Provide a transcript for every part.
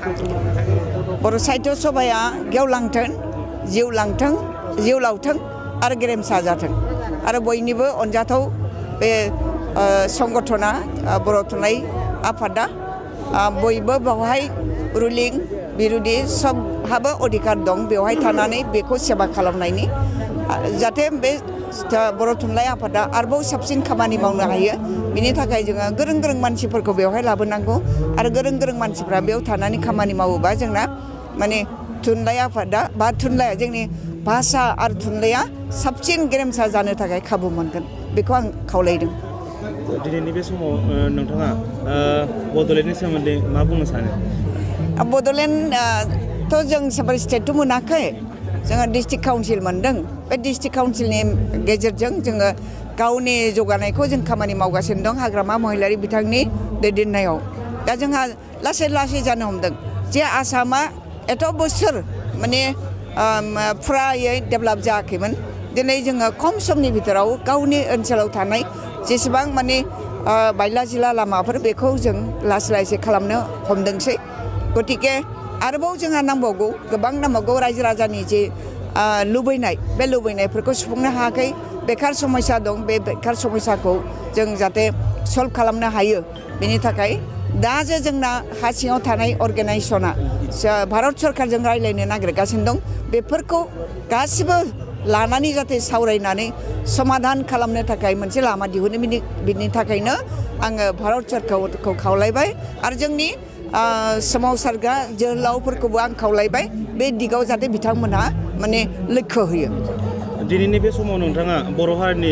बर' साहित्य सभाया गेवलांथों जिउ लावथों आरो गेरेमसा जाथों आरो बयनिबो अनजाथाव बे संगठना बर' थुनलाइ आफादा बयबो बेवहाय रुलिं बिरोधि सबहाबो अधिकार दं बेवहाय थानानै बेखौ सेवा खालामनायनि जाहाथे बे बर' थुनलाइ आफादा आरोबाव साबसिन खामानि मावनो हायो बिनि थाखाय जोङो गोरों मानसिफोरखौ बेवहाय लाबोनांगौ आरो गोरों मानसिफ्रा बेयाव थानानै खामानि मावोबा जोंना माने थुनलाइ आफादा बा थुनलाइया जोंनि भाषा आरो थुनलाइया साबसिन गेरेमसा जानो थाखाय खाबु मोनगोन बेखौ आं खावलायदों। दिनैनि बे समाव नोंथाङा बड'लेण्डनि सोमोन्दै मा बुंनो सानो? बड'लेण्ड जों सेपारेट स्टेटथ' मोनाखै जोङो डिस्ट्रिक्ट काउन्सिल मोनदों बे डिस्ट्रिक्ट काउन्सिलनि गेजेरजों जोङो गावनि जौगानायखौ जों खामानि मावगासिनो दं हाग्रामा महिलारि बिथांनि दैदेननायाव दा जोंहा लासै जानो हमदों जे आसामा एथ' बोसोर माने फुरायै डेभेलप जायाखैमोन दिनै जोङो खम समनि भितराव गावनि ओनसोलाव थानाय जेसेबां माने बायला जिला लामाफोर बेखौ जों लासै खालामनो हमदोंसै गतिके आरोबाव जोंहा नांबावगौ गोबां नांबावगौ रायजो राजानि जे लुबैनाय बे लुबैनायफोरखौ सुफुंनो हायाखै बेखार समस्या दं बे बेखार समस्याखौ जों जाहाथे सल्भ खालामनो हायो बेनि थाखाय दा जे जोंना हा सिङाव थानाय अर्गेनाइजेसना भारत सरकारजों रायज्लायनो नागिरगासिनो दं बेफोरखौ गासिबो लानानै जाहाथे सावरायनानै समाधान खालामनो थाखाय मोनसे लामा दिहुनो बिनि थाखायनो आङो भारत सरकारखौ खावलायबाय आरो जोंनि सोमावसारग्रा जोहोलावफोरखौबो आं खावलायबाय बे दिगाव जाहाथे बिथांमोनहा माने लक्ष्य होयो। दिनैनि बे समाव नोंथाङा बर' हारिनि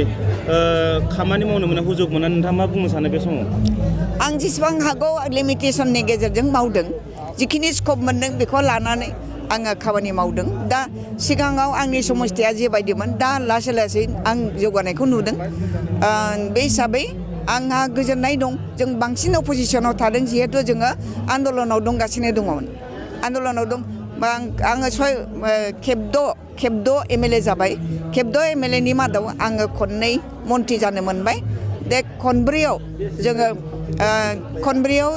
खामानि मावनो मोननाय हुजुग मोननानै नोंथाङा मा बुंनो सानो बे समाव? आं जेसेबां हागौ लिमिटेसननि गेजेरजों मावदों जिखिनि स्कप मोनदों बेखौ लानानै आङो खामानि मावदों दा सिगाङाव आंनि समस्थिया जेबायदिमोन दा लासै आं जौगानायखौ नुदों बे हिसाबै आंहा गोजोननाय दं जों बांसिन अपोजिसनाव थादों जिहेतु जोङो आन्दलनाव दंगासिनो दङमोन आन्दलनाव दं आङो खेबद' एमएलए जाबाय खेबद' एमएलएनि मादाव आङो खननै मन्थ्रि जानो मोनबाय दे खनब्रैयाव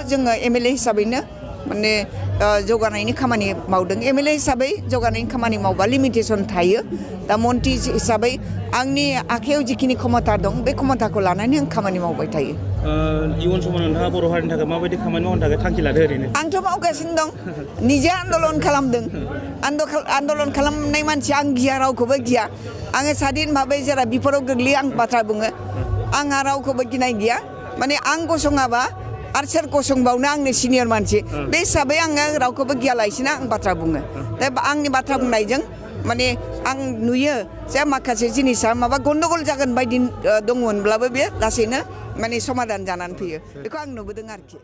जोङो एमएलए हिसाबैनो माने जौगानायनि खामानि मावदों एमएलए हिसाबै जौगानायनि खामानि मावबा लिमिटेसन थायो दा मन्थ्रि हिसाबै आंनि आखायाव जिखिनि क्षमता दं बे क्षमताखौ लानानै आं खामानि मावबाय थायो। इयुन समाव नोंथाङा बर' हारिनि थाखाय माबायदि खामानि मावनो थाखाय थांखि लादो ओरैनो? आंथ' मावगासिनो दं निजे आन्दलन खालामदों आन्दलन खालामनाय मानसि आं गिया रावखौबो गिया आङो सादिन भाबै जेरा बिफोराव गोग्लैयो आं बाथ्रा बुङो आंहा रावखौबो गिनाय गैया माने आं गसङाबा आरो सोर गसंबावनो आंनि सिनियर मानसि बे हिसाबै आङो रावखौबो गियालासिनो आं बाथ्रा बुङो दा आंनि बाथ्रा बुंनायजों माने आं नुयो जे माखासे जिनिसा माबा गन्डगल जागोन बायदि दङमोनब्लाबो बे लासैनो माने समाधान जानानै फैयो बेखौ आं नुबोदों आरोखि।